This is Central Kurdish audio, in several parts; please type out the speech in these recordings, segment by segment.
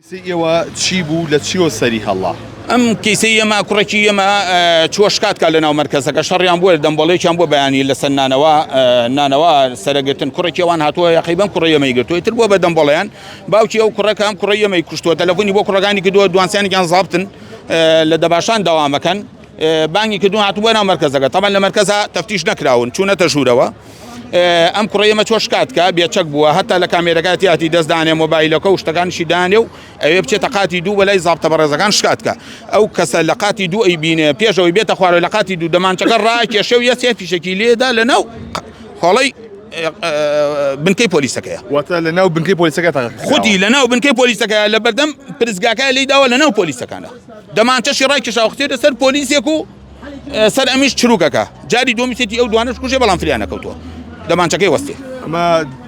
کەیسەی ئێوە چی بوو لە چیەوە سەری هەڵا؟ ئەم کەیسەی ئێمە کوڕێکی ئێمە چووە شکات کا لەناو مەرکەزەکە شەڕیان بووە دەمبۆڵێکیان بۆ بەیانی لەسەر نانەوە نانەوە سەرەگرتن کوڕێکی ئەوان هاتووە یاقەی بەم کوڕی ئێمەی گرتووە ئیتر بووە بە دەمبۆڵیان باوکی ئەو کوڕەکە ئەم کوڕی ئێمەی کوشتووە تەلەفۆنی بۆ کوڕەکانی کردووە دوانسیانێکیان زابتن لە دەباشان داوامەکەن بانگی کردوون هاتوو بۆ ناو مەرکەزەکە تەبعەن لە مەرکەزا تەفتیش نەکراون چوونەتە ژوورەوە ئەم کوڕی ئێمە چۆ شکات کە بێچەک بووە هەتا لە کامێرەکە تیاتی دەست دانێ مۆبایلەکە و شتەکانیشی دانێ و ئەوێ بچێتە قاتی دوو بەلای زابتە بەڕێزەکان شکات کە ئەو کەسە لە قاتی دوو ئەی بینێ پێشەوەی بێتە خوارەوە لە قاتی دوو دەمانچەکە ڕاکێشێ و یە سێ فیشەکی لێدا لە ناو خۆڵەی بنکەی پۆلیسەکەیە. واتە لە ناو بنکەی پۆلیسەکە تەقە خودی لە ناو بنکەی پۆلیسەکە لە بەردەم پرسگاکە لێی داوە لە ناو پۆلیسەکانە دەمانچەشی ڕایکێشاوە خستێتە سەر پۆلیسێک و سەر ئەمیش چروکەکە جاری دووەمی سێتی ئەو دوانەش کوژێ بەڵام فریا نەکەوتووە دەمانچەکەی وەستێ. ئەمە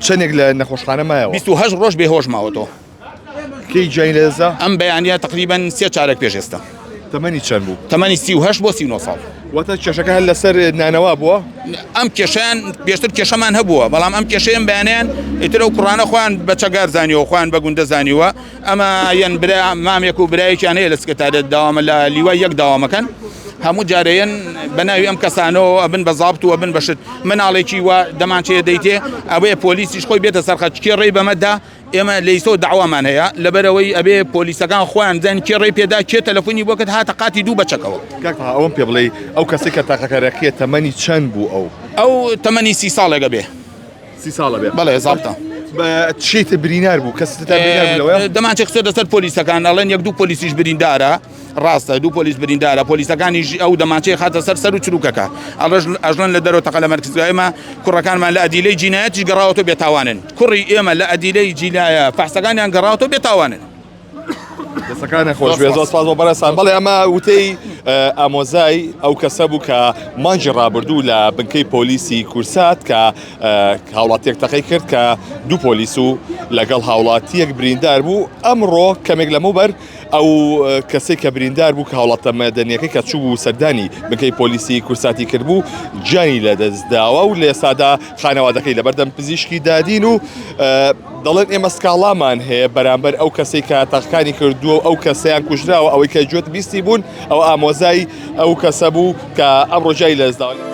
چەندێک لە نەخۆشخانە مایەوە؟ 28 ڕۆژ بێهۆش ماوەتەوە. کەی گیانی لەدەستدا؟ ئەم بەیانیە تقریبا سێ چارەک پێش ئێستا. تەمەنی چەند بوو؟ تەمەنی 38 بۆ 39 ساڵ. واتە کێشەکە هەر لەسەر نانەوا بووە؟ ئەم کێشەیان پێشتر کێشەمان هەبووە بەڵام ئەم کێشەیەم بەیانیان ئیتر ئەو کوڕانە خۆیان بە چەگار زانیوە خۆیان بە گوندە زانیوە ئەمە یەن برا مامێک و برایەکیان هەیە لە سکرتاریەت داوامە لە لیوای یەک داوامەکەن هەموو جارەیەن بە ناوی ئەم کەسانەوە ئەبن بە زابت و ئەبن بە شت مناڵێکی وا دەمانچەیە دەیتێ ئەوەیە پۆلیسیش خۆی بێتە سەرخەت کێ ڕێی بەمەدا ئێمە لەیسۆ داوامان هەیە لەبەرەوەی ئەبێ پۆلیسەکان خۆیان زان کێ ڕێی پێدا کێ تەلەفۆنی بۆ کرد هاتە قاتی دوو بەچەکەوە کاک تەها ئەوەم پێ بڵێ ئەو کەسێک کە تاقەکەرەکیە تەمەنی چەند بوو ئەو ئەو تەمەنی سی ساڵێکە بێ سی ساڵە بێ بەڵێ زابتە. بە چیتر برینار بوو کەس تا برینار بوو لەوەیە؟ دەمانچە خستە سەر پۆلیسەکان ئەڵێن یەک دوو پۆلیسیش بریندارە ڕاستە دوو پۆلیس بریندارە پۆلیسەکانیش ئەو دەمانچەی خاتە سەر سەر و چروکەکە ئەڵێش ئەژڵن لە دەرەوە تەقە لە مەرکزگا ئێمە کوڕەکانمان لە ئەدیلەی جینایەتیش گەڕاوەتەوە بێتاوانن کوڕی ئێمە لە ئەدیلەی جینایە فەحسەکانیان گەڕاوەتەوە بێتاوانن. دەستەکانە خۆش بێ زۆر سپاس بۆ بەڕێزتان بەڵێ ئەمە وتەی ئامۆزای ئەو کەسە بوو کە مانگی ڕابردوو لە بنکەی پۆلیسی کورسات کە هاوڵاتیەک تەقەی کرد کە دوو پۆلیس و لەگەڵ هاوڵاتیەک بریندار بوو ئەمڕۆ کەمێک لەمەوبەر ئەو کەسێک کە بریندار بوو کە هاوڵاتە مەدەنیەکەی کە چوو بوو سەردانی بنکەی پۆلیسی کورساتی کردبوو گیانی لەدەست داوە و لە ئێستادا خانەوادەکەی لەبەردەم پزیشکی دادین و دەڵێن ئێمە سکاڵامان هەیە بەرامبەر ئەو کەسەی کە تەقەکانی کردووە و ئەو کەسەیان کوژراوە ئەوەی کە گوێت بیستی بوون ئەو ئامۆزای ئەو کەسە بوو کە ئەمڕۆ گیانی لەدەستداوە.